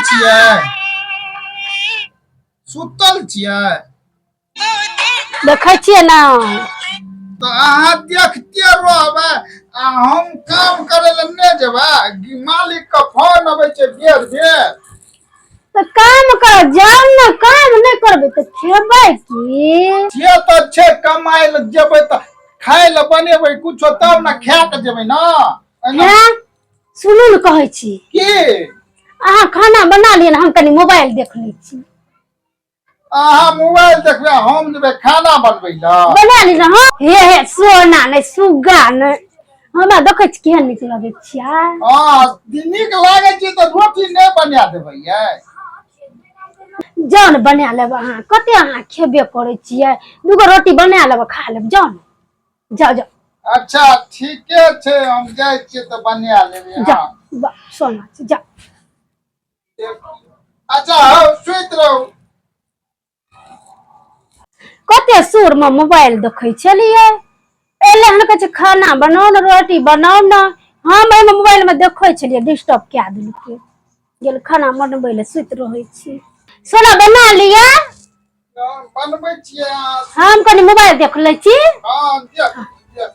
छियै? सुतल छियै? देखै छियै ने। तऽ अहाँ देखते रहबै आ हम काम करै लए नहि जेबै? मालिक के फोन अबै छै बेर बेर। तऽ काम कर जाउ ने, काम नहि करबै तऽ खेबै की? से तऽ छै, कमाइ लए जेबै तऽ खाय लए बनेबै कुछो तब ने खा कऽ जेबै ने एना। हैं, सुनू ने, कहै छी। की? अहाँ खाना बना लिअ ने, हम कनि मोबाइल देख लै छी। अहाँ मोबाइल देखबै, हम जेबै खाना बनबै लए। बना ली ने। हाँ, हे हे, सोना नहि सुग्गा नहि, हमरा देखै छी केहन नीक लगै छियै। हँ, नीक लागै छै तऽ रोटी नहि बना देबै यै? जाउ ने, बना लेब। अहाँ कते अहाँ खेबे करै छियै, दूगो रोटी बना लेब, खा लेब। जाउ ने, जाउ जाउ। अच्छा, ठीके छै, हम जाइ छियै तऽ बना लेबै। जाउ। हँ। सोना छै, जाउ। अच्छा, हौ, सुति रहू। कते सुर में मोबाइल देखै छलियै, एलै हन, कहै छै खाना बनाउ ने, रोटी बनाउ ने। हम एहिमे मोबाइल में देखै छलियै, डिस्टर्ब कए देलकै। गेल खाना बनबै लए, सुति रहै छी। सोना, बना लिअ। बनबै छियै अहाँ। हम कनि मोबाइल देख लै छी। हँ, देख देख।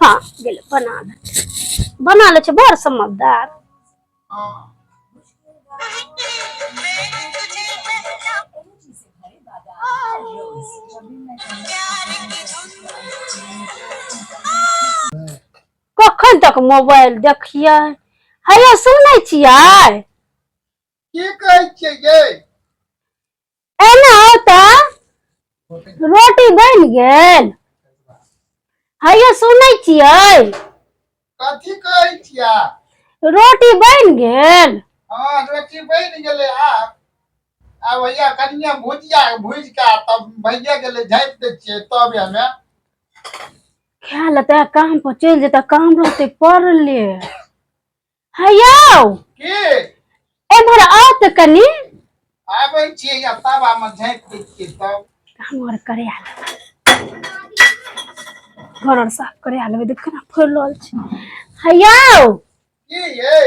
हँ, गेल बना लै, बना लै छै, बड़ समझदार। हँ। कखन तक मोबाइल देखियै? हैया, सुनै छियै? की कहै छियै यै? एना आउ तऽ, रोटी बनि गेल। हैया, सुनै छियै? कथी कहै छियै? रोटी बनि गेल। हँ, रोटी बनि गेलै। आब आब भैया कनिया भुजिया भुजि कऽ तब भैया गेलै, झाँपि दै छियै तब हमे। खा लेतै, काम पर चलि जेतै, काम रहतै पड़ले। हे यौ। की? एम्हर आउ तऽ कनि। आबै छियै या तबामे झाँपि दै छियै तब। काम आर करे लेबै, घर आर साफ करे लेबै। देख केना फैलल छै। हे यौ। की यै?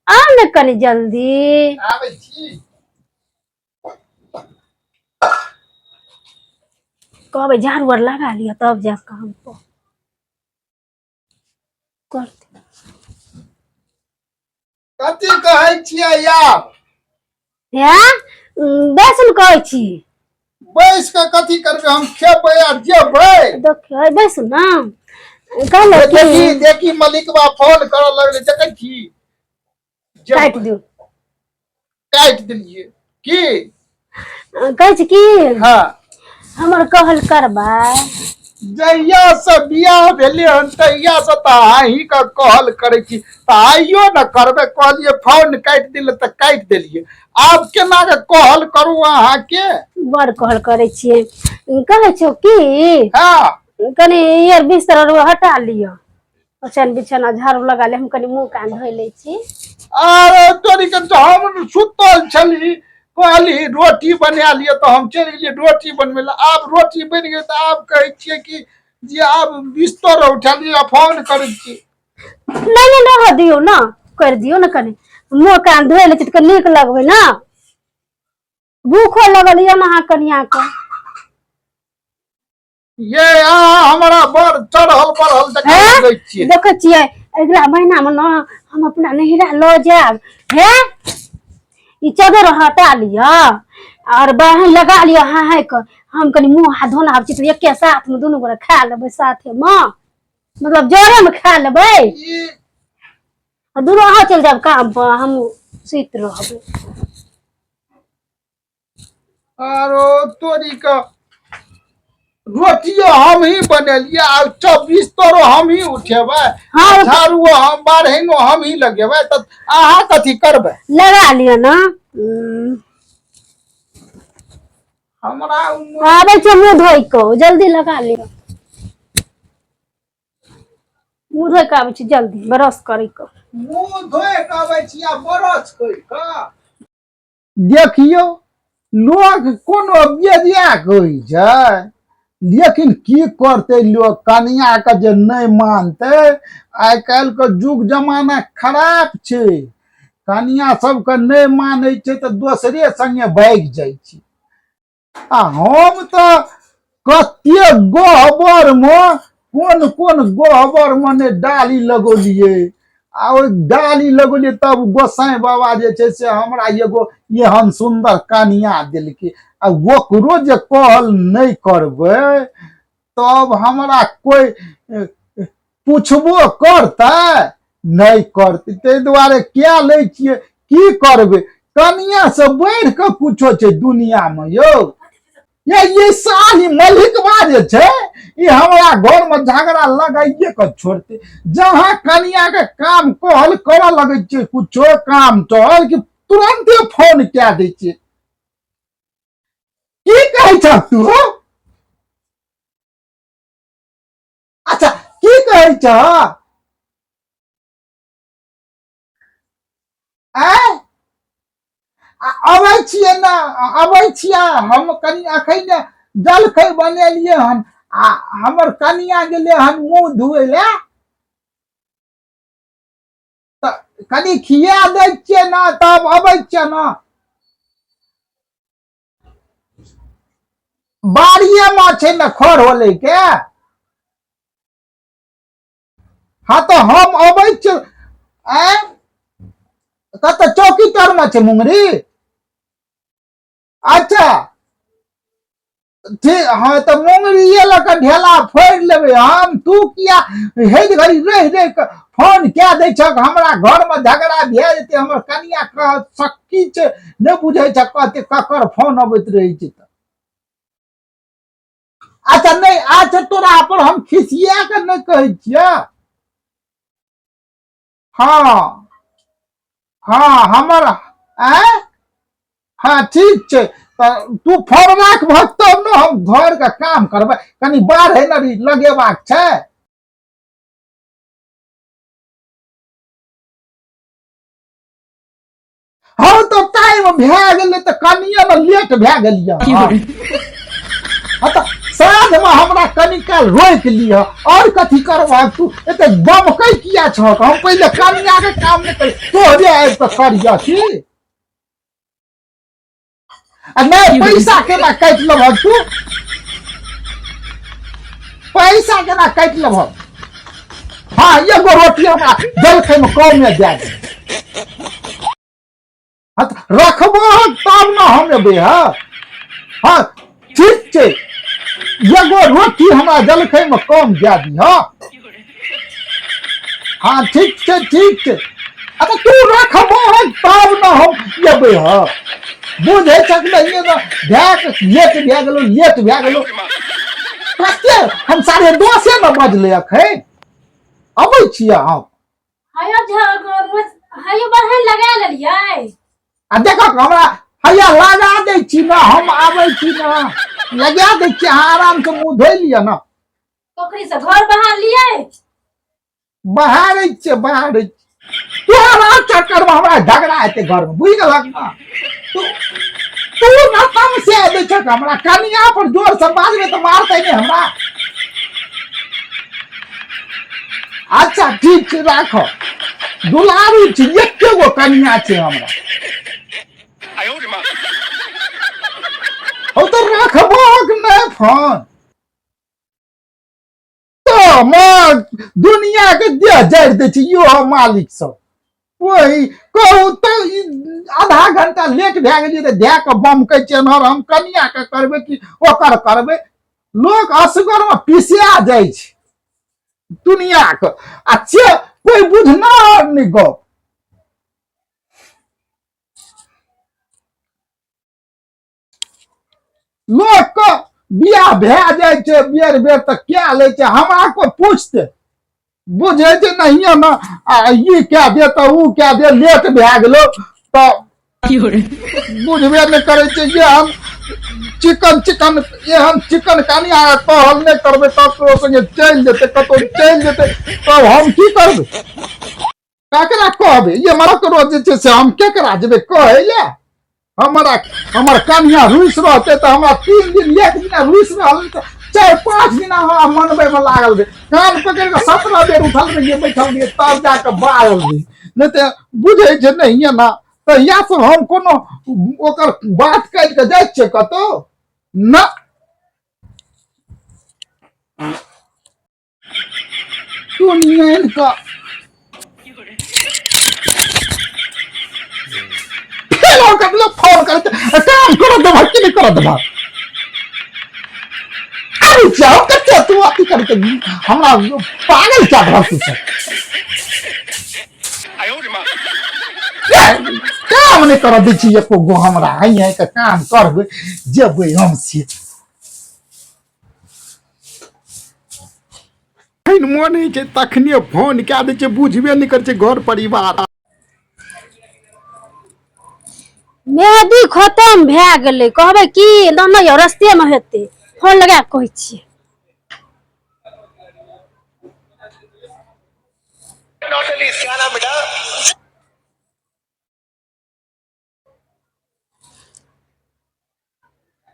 आउ ने कनि जल्दी। आबै छी। कहबै झाड़ू आर लगा लिअ, तब जायब काम पर करते। कथी कहै छियै आब? हैं, बैस ने कहै छी। बैस कऽ कथी करबै? हम खेबै आ जेबै। देखियौ, बैसू ने कहलहुँ कि। देखी देखी, मलिकबा फोन करऽ लगलै, देखै छी? काटि दियौ। काटि देलियै की? कहै छी की। हँ। हमर कहल करबै? जहिया से बियाह भेलै हन तहिया से तऽ अहीं के कहल करै छी, तऽ आइयो ने करबै। कहलियै फोन काटि दिले तऽ काटि देलियै। आब केना के कहल करू अहाँके? बड़ कहल करै छियै। कहै छौ की। हँ। कनि ई बिस्तर आर हटा लिअ, ओछाइन बिछौना झाड़ू लगा ले, हम कनि मुँह कान धोइ लै छी। अरे तोरी के, तऽ हम सुतल छली, कहली रोटी बना लिअ तऽ हम चलि गेलियै रोटी बनबै लए। आब रोटी बनि गेल तऽ आब कहै छियै कि जे आब बिस्तर उठा लिअ, फोन करै छी। नहि नहि, रहऽ दियौ ने, करि दियौ ने। कनि मुँह कान धोइ लै छी तऽ नीक लगबै ने। भूखो लगल यऽ ने अहाँ कनियाके। ये अहाँ हमरा बड़ चढ़ल बढ़ल जकाँ हैं? लगै छियै। देखै छियै, अगिला महीना मे ने हम अपना नैहरा लऽ जायब। हे, ई चदर हटा लिअ और बाहन लगा लिअ। हाँ हाँ कऽ हम कनि मुँह हाथ धोना आबै छी तऽ एके साथ मे दुनू गोरे खा लेबै, साथे मे, मतलब जरे मे खा लेबै। ई आ दुनू अहाँ चलि जायब काम पर, हम सुति रहबै। आरो तोरी के, रोटियो हम ही बनेलियै आ बिस्तरो हम ही उठेबै। हाँ। झाड़ुओ हम, बारहनो हम ही लगेबै, तऽ अहाँ कथी करबै? लगा लिअ ने। हमरा आबै छै मुँह धोइ कऽ, जल्दी लगा लिअ। मुँह धोइ कऽ आबै छी, जल्दी ब्रश करै कऽ। मुँह धोए कऽ आबै छी आ ब्रश करि कऽ। देखियौ, लोक कोनो बेजाक होइ छै, लेकिन की करतै लोक कनियाके जे नहि मानतै? आइ काल्हिके युग जमाना खराब छै। कनिया सबके नहि मानै छै तऽ दोसरे संगे भागि जाइ छै। आ हम तऽ कते गहबर मे कोन कोन गहबर मे ने डाली लगौलियै, आ ओहि डाली लगौलियै तब गोसाई बाबा जे छै से हमरा एगो एहन सुन्दर कनिया देलकै। आ ओकरो जे कहल नहि करबै तब हमरा कोइ पुछबो करतै नहि करतै। ताहि दुआरे किया लै छियै, की करबै, कनिया से बढ़ि कऽ कुछो छै दुनिया मे यौ? ये ये साली मलिकवा जे छै ई हमरा घर में झगड़ा लगाइए के छोड़ते। जहाँ कनिया के काम कहल करऽ लगै छियै, कुछो काम टहल कि तुरंते फोन कए दै छियै। की कहै छह तू? अच्छा, की कहै छह? आँय, अबै छियै ने, अबै छियै हम। कनि अखन जलखै बनेलियै हन आ हमर कनिया गेलै हन मुँह धुए लए, तऽ कनि खिया दै छियै ने, तब अबै छियै ने। बाड़िए मे छै ने खर होलै के। हँ, तऽ हम अबै छियै। आँय, कतऽ चौकी तर मे छै मुंगरी? अच्छा ठीक। हँ, तऽ मुंगरीए लऽ कऽ ढेला फोड़ि लेबै हम। तू किया हेद घड़ी रहि रहि कऽ फोन कए दै छक? हमरा घरमे झगड़ा भए जेतै। हमर कनिया कह सक्की छै, नहि बुझै छ, कहते ककर फोन अबैत रहै छै। तऽ अच्छा, नहि, अच्छा तोरा पर हम खिसिया कऽ नहि कहै छियै। हँ हँ, हमर आँय, हँ, ठीक छै। तऽ तू फोन राखबह तब ने हम घरके काम करबै। कनि बाढ़ ने लगेबाक छै। हँ, तऽ टाइम भए गेलै, तऽ कनिए ने लेट भए गेलियै। हँ, तऽ साँझमे हमरा कनि काल रोकि लिह। आओर कथी करबह तू? एते बमकै किया छह? हम पहिले कनियाके काम नहि करी, तोहरे आबि कऽ करिह की? आ नहि, पैसा केना काटि लेबह तू? पैसा केना काटि लेबह? हँ, एगो रोटी हमरा जलखैमे कमे दए दे। हँ, तऽ रखबह तब ने हम एबै। हँ हँ, ठीक छै, एगो रोटी हमरा जलखैमे कम दए दिह। हँ, ठीक छै, ठीक छै। अच्छा, तू रखबह तब ने हम एबै। हँ, बुझै छक नहीं ने, भए के लेट भए गेलो, लेट भए गेलो। कते हम 10:30 ने बजलै, अखन अबै छियै हम। हयो हयो, बढ़न लगा लेलियै। आ देखक हमरा हैया लगा दै छी ने, हम आबै छी ने, लगा दै छी। अहाँ आराम से मुँह धोइ लिअ ने। पोखरी से घर बहार लियै। बहारै छियै, बहारै छियै। तोहरा चक्कर मे हमरा झगड़ा हेतै घर मे, बुझि गेलक ने? तू तू न तमसे दै छक हमरा। कनिया पर जोर से बाजबै तऽ मारतै नहि हमरा? अच्छा, ठीक छै, राख। दुलारू छी, एके गो कनिया छै हमरा। हौ, तऽ राखबहक नहि फोन तऽ माँ दुनिया के देह जरि दै छै। यो मालिक सब, वही कहू तऽ ई आधा घंटा लेट भए गेलियै तऽ धए कऽ बमकै छै एन्हर। हम कनिया के करबै कि ओकर करबै? लोक असगर मे पिसिया जाइ छै दुनिया के, आ से कोइ बुझना नहि गप। लोकके बियाह भए जाइ छै बेर बेर तऽ कए लै छै, हमरा कोइ पूछतै? बुझै छै नहिये ने। आ ई कए दे तऽ ओ कए दे, लेट भए गेलो तऽ बुझबे नहि करै छै जे हम चिकन चिकन एहन चिकन कनिया कहल नहि करबै, ककरो संगे चलि जेतै, कतहु चलि जेतै तब हम की करबै? ककरा कहबै? ये मरकरो जे छै से हम केकरा जेबै कहै लए? हमरा हमर कनिया रुसि रहतै तऽ हमरा 3 दिन, एक दिना रुसि रहल तऽ 4-5 दिन हमरा मनबैमे लागल रहै। कान पकड़ि कऽ 17 बेर उठल रहियै, बैठल रहियै, तब जा कऽ बाजल रही। नहि तऽ बुझै छै नहिये ना तऽ इएह सब हम कोनो ओकर बात काटि कऽ जाइ छियै कतहु ना। टोनियन का फेर ओकर लोग फोन करते काम करो देबा कि नहि करो देबा। अरे जाओ कते तू अथी करते हमरा पागल क्या भर तू सब काम नहि करऽ दै छी एको गो हमरा। हाइ हाइ के काम करबै जेबै हम से जखन मोन होइ छै तखने फोन कए दै छै, बुझबे नहि करै छै घर परिवार। मेहदी खतम भए गेलै, कहबै की नहि यौ रस्तेमे हेतै, फोन लगा कऽ कहै छियै।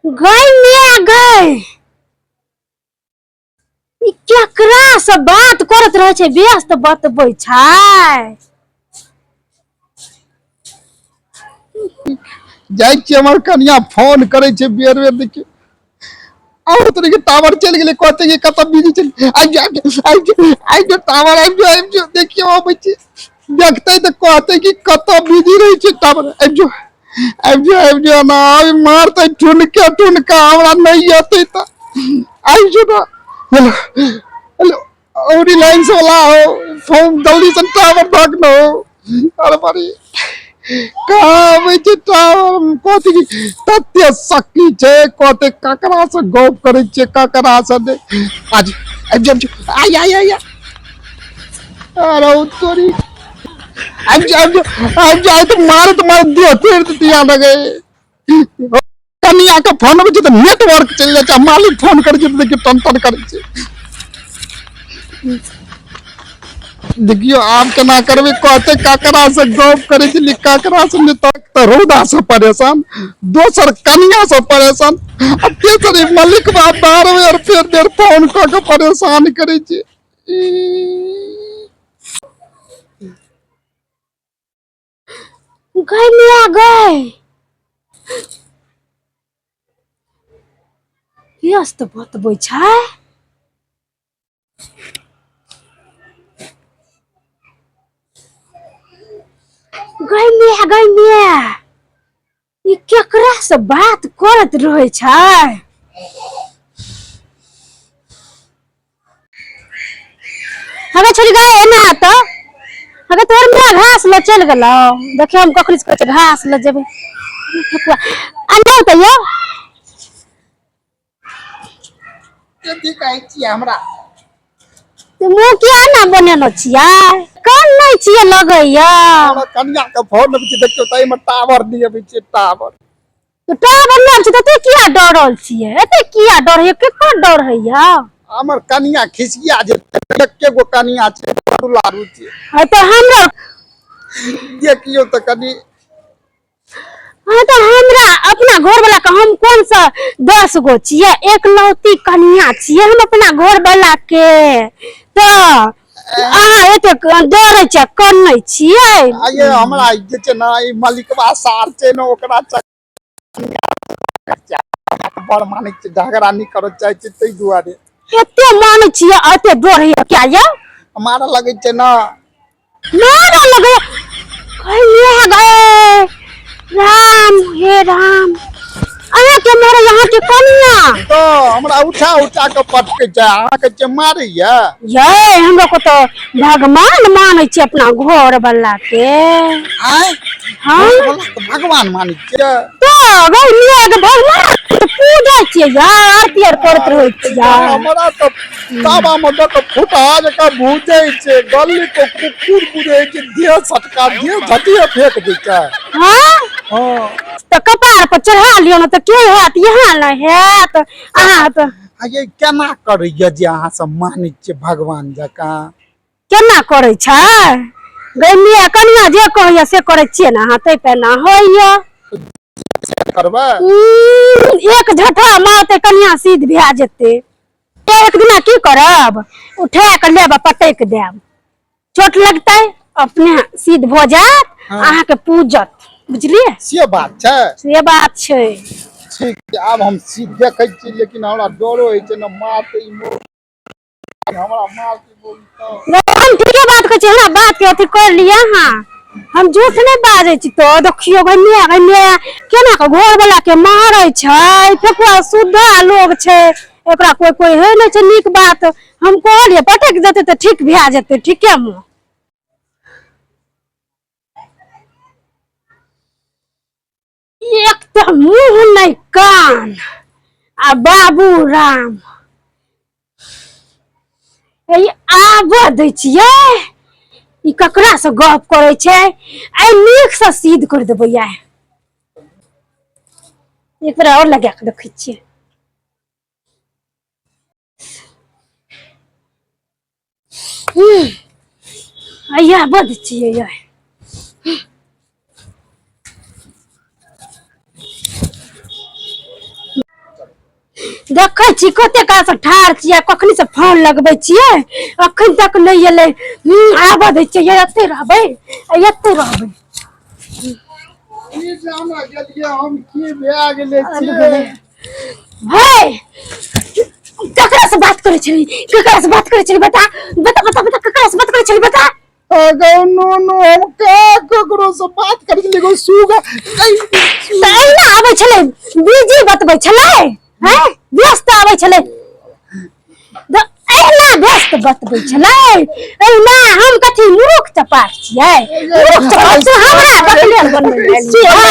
गै मिया गै, ई केकरा से बात करत रहै छै, व्यस्त बतबै छै। जाइ छियै, हमर कनिया फोन करै छै बेर बेर, देखियौ आउ तोरे के टावर चलि गेलै, कहते कि कतऽ बिजी चलि आबि जा, आबि जा, आबि जा, आबि जा, टावर आबि जा, आबि जा, देखियौ अबै छै, देखतै तऽ कहते कि कतऽ बिजी रहै छै टावर, आबि जो, आबि जो, आबि जो ना, आबि मारतै ठुनके ठुनका, हमरा नहि एतै तऽ आबि जो ना। हेलो हेलो, ओ रिलायंस वाला हो, फोन जल्दी से टावर धक न हो। अरे बारी कहाँ अबै छै टावर, कथी तते सखी छै, कहते ककरा से गप करै छियै, ककरा से नहि। आज आबि जा, आबि जा, आइ आइ आइ आइ। अरे ओ तोरी आबि जा, आबि जा, आबि जा, आइ तऽ मारत मारत देह तोड़ि देतै यहाँ लगे। कनिया के फोन अबै छै तऽ नेटवर्क चलि जाइ छै, आ मालिक फोन करै छै तऽ देखियौ टन टन करै छै। देखियौ आब केना करबै, कहते ककरा से गप करै छलियै, ककरा से नहि, तक तऽ रौदा से परेशान, दोसर कनिया से परेशान, आ तेसर ई मालिक बाप बार बेर फेर बेर फोन कऽ के परेशान करै छै। ई गै मिया गै, व्यस्त बतबै छै। गै मिया गै मिया, ई केकरा से बात करत रहै छै? हगे छोड़ी गए एना तऽ हगे तोहर माय घास लऽ चलि गेलौ, देखियौ हम कखनी से कहै छियै घास लऽ जेबै, ठकुआ आ नहि तऽ यौ। कथी कहै छियै हमरा? तऽ मुँह किया ने बनेने छियै, कान नहि छियै लगैया? हमरा कनिया के फोन अबै छै, देखियौ तऽ एहिमे टावर नहि अबै छै, टावर तऽ टावर नहि छै तऽ एते किया डरल छियै, एते किया डर होइया, केकर डर होइया? हमर कनिया खिसिया जे एके गो कनिया छै, बड़ दुलारू छै। है तऽ हमरा देखियौ तऽ कनि। हाँ तऽ हमरा अपना घर वाला के हम कोन सा 10 गो छियै, एकलौती कनिया छियै हम अपना घर वाला के, तऽ अहाँ एते डरै छियै कनै छियै? आये हमरा जे छै ने ई मलिकवा सार छै ने, ओकरा बड़ मानै छै, झगड़ा नहि करऽ चाहै छै ताहि दुआरे। एते मानै छियै एते डर होइया क्या यौ? मारऽ लगै छै ने। मारऽ लगै कहिया गए राम हे राम, अहाँके मारे अहाँके कनिया? तऽ हमरा उठा उठा कऽ पटकै छै, अहाँके जे मारैया। यै हमरा को तऽ भगवान मानै छै अपना घर वाला के। आँय? हाँ? घर वाला के भगवान मानै छियै? तऽ गै मिया के भगवान के पूजै छियै यार, आरती आर करैत रहै छियै। हमरा तऽ तावा मे दऽ कऽ फुटहा जकाँ भूजै छै, गली के कुकुर बुझै छै, देह सटका देह झटिये फेक दै छै। हाँ? हाँ। तऽ कपार पर चढ़ा लियौ ने तऽ के हैत, यहाँ नहि हैत अहाँ तऽ। आ ये केना करैया जे अहाँ सब मानै छियै भगवान जकाँ? केना करै छै गै मिया, कनिया जे कहैया से करै छियै ने अहाँ, ताहि पे ना होइया। करबै एक झटहा मारतै कनिया सीध भए जेतै। एक दिना की करब, उठा कऽ लेब आ पटकि देब, चोट लगतै। अपने सिद्ध भऽ जायत। हँ। अहाँके पूजत, बुझलियै? से बात छै। से बात छै। ठीक छै, आब हम सीध देखै छी, लेकिन हमरा डरो होइ छै ने, मारतै ई मौगी, हमरा मारतै मौगी तऽ। हम ठीके बात कहै छी, हमरा बात के अथी कर लिअ अहाँ, हम झूठ नहि बाजै छी। तऽ देखियौ गै माय, गै माय, केना कऽ घर वाला के मारै छै। फेकुआ शुद्धा लोग छै, एकरा कोइ कोइ होइ नहि छै। नीक बात हम कहलियै, पटक देतै तऽ ठीक भए जेतै। ठीके मे एक तऽ मुँह नहि कान आ बाबू राम, ई आबऽ दै छियै, ई ककरासँ गप करै छै? आइ नीकसँ सिद्ध करि देबै। आइ एक बेर आओर लगा कऽ देखै छियै। आइ आबऽ दै छियै आइ। देखै छी कते काल से ठाढ़ छियै, कखनी से फोन लगबै छियै, अखन तक नहि एलै। आबऽ दै छियै, एते रहबै, एते रहबै। की जाना गेलियै हम, की भए गेलै से? हे, ककरा से बात करै छली? ककरा से बात करै छली? बता, बता, बता, बता, ककरा से बात करै छली? बता। अगौ नो नो, हम का ककरो से बात करै छलियै? एगो सुगा। तऽ अहिना आबै छलै, बिजी बतबै छलै, हैं, व्यस्त आबै छलै। अहिना व्यस्त बतबै छलै, अहिना। हम कथी मूर्ख चपाट छियै? मूर्ख चपाट से हमरा बकलेल बनबै लए एलियै।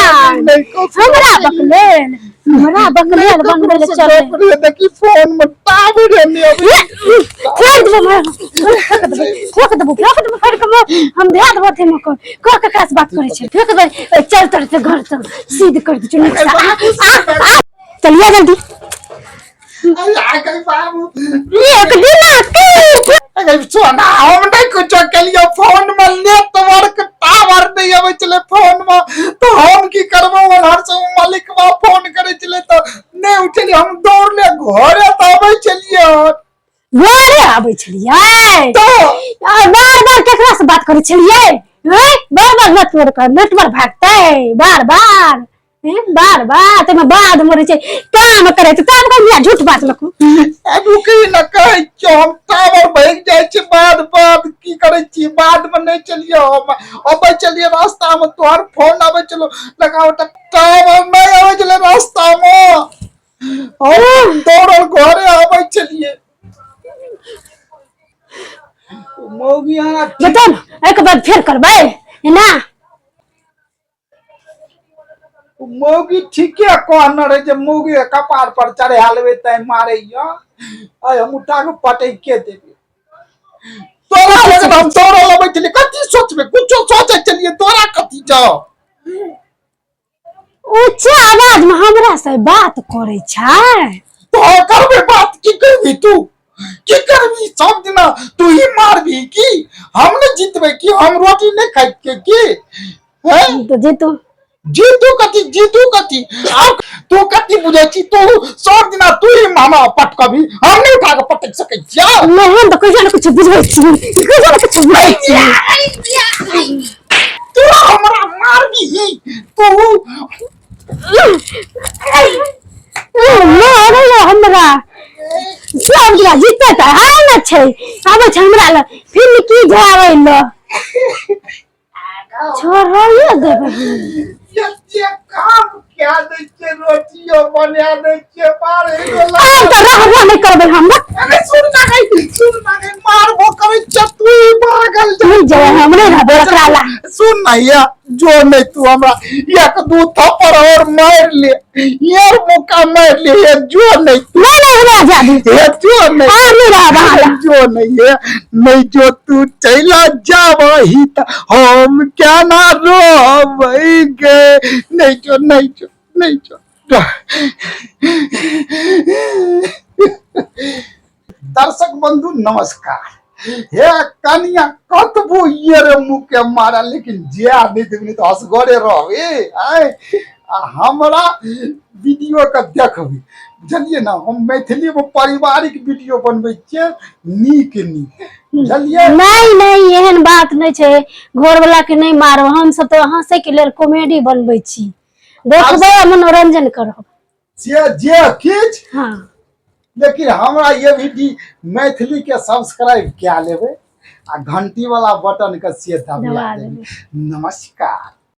हमरा बकलेल, हमरा बकलेल बनबै लए चलै। देखी, फोन में टावर नहीं अबै। फेर देबो, फेंक देबो, फेंक देबो, फेंक देबो, फेर के हम धए देबो अथी मे। कह कह, ककरा से बात करै छै? फेंक देबै। चल तर से घर चल, सीध कर दे। नीक से आ, आ, आ, चलिए जल्दी। अरे बाबू, एक दिना की अरे सोना, हम नहीं कुछो केलियो। फोन में नेटवर्क टावर नहीं अबै छलै फोन में, तो हम की करबो? उधर से मालिकवा फोन करै छलै तऽ नहीं उठेलियै। हम दौड़ले घरे तऽ अबै छलियै। घरे आबै छलियै? तऽ आ बार बार केकरा से बात करै छलियै? हैं, बार बार नेटवर्क नेटवर्क भागतै बार बार, हैं, बार बार ताहिमे बाद मरै छै काम करै छै, तब कहिया झूठ बात लखू। रुकी न, कहै छियौ हम, टावर भागि जाइ छै बाद बाद। की करै छी? बाद में नहीं चलिए, हम अबै चलिए, रास्ता में तोहर फोन आबै छलो, लगाओ तऽ टावर नहीं आबै छलै रास्ता में, हम दौड़ल घरे आबै छलियै। मौगी अहाँ। बताउ ने, एहिके बाद फेर करबै ना? मौगी ठीके कहने रहे जे मौगी के कपार पर चढ़ा लेबै तैं मारैया। आइ हम उठा के पटैके देबै तोरा। लगन हम दौड़ल अबै छलियै, कथी सोचबै? कुछो सोचै छलियै? तोरा कथी छौ? ऊँचा आवाज में हमरा से बात करै छै। तो करबै बात, की करबी तू? की करबी? सब दिना तू ही मारबी की? हम नहि जीतबै की? हम रोटी नहि खाइ छियै की? हैं? तऽ जीतू। जीतू कथी? जीतू कथी? आब तू कथी बुझै छी? तू सब दिना तू ही मामा पटकबी, हम नहि उठा के पटक सकै छियै? नहि, हम तऽ कहियो ने कुछ बुझबै छी, कहियो ने कुछ बुझबै छी। तू हमरा मारबी तू? मारैया हमरा सब दिना, जीते तऽ है ने छै, आबै छै हमरा लग फिर की जाबै ल छोड़ैये देबै हम। एते काम कए दै छियै, रोटियो बना दै छियै, मारै आब तऽ रहबो नहि करबै हम। अरे सुन ना गई, सुन ना गई, मारबो करै छियै, तू ही भागल जा। नहि जेबै हम, नहि रहबै ओकरा ला। सुन ना या, जो नहीं तू हमरा एक दू थप्पड़ और मार ले, यार मौका मार ले, ये जो नहीं तू। नहि नहि, हमरा जा दी। ये जो नहीं। आब नहि रहब अहाँ लग। जो नहीं है, नहीं जो तू चला जाबही त हम केना रहबै गे? नहीं जो, नहीं जो, नहीं जो। दर्शक बंधु नमस्कार। हे कनिया, कतबो ये रे मुँह के मारा, लेकिन जे आदमी देबनी तऽ असगरे रहबे। आय आ हमरा वीडियो के देखबै, बुझलियै ने? हम मैथिलीमे पारिवारिक वीडियो बनबै छियै, नीक नीक, बुझलियै? नहि नहि, एहन बात नहि छै। घरवला के नहि मारब। हम सब तऽ हंसै के लेल कॉमेडी बनबै छी, देखबै आ मनोरंजन करब। से जे किछु, लेकिन हमरा ये भी मैथिली के सब्सक्राइब कए लेबै आ घंटी वाला बटन के से दबा दबा देबै। नमस्कार।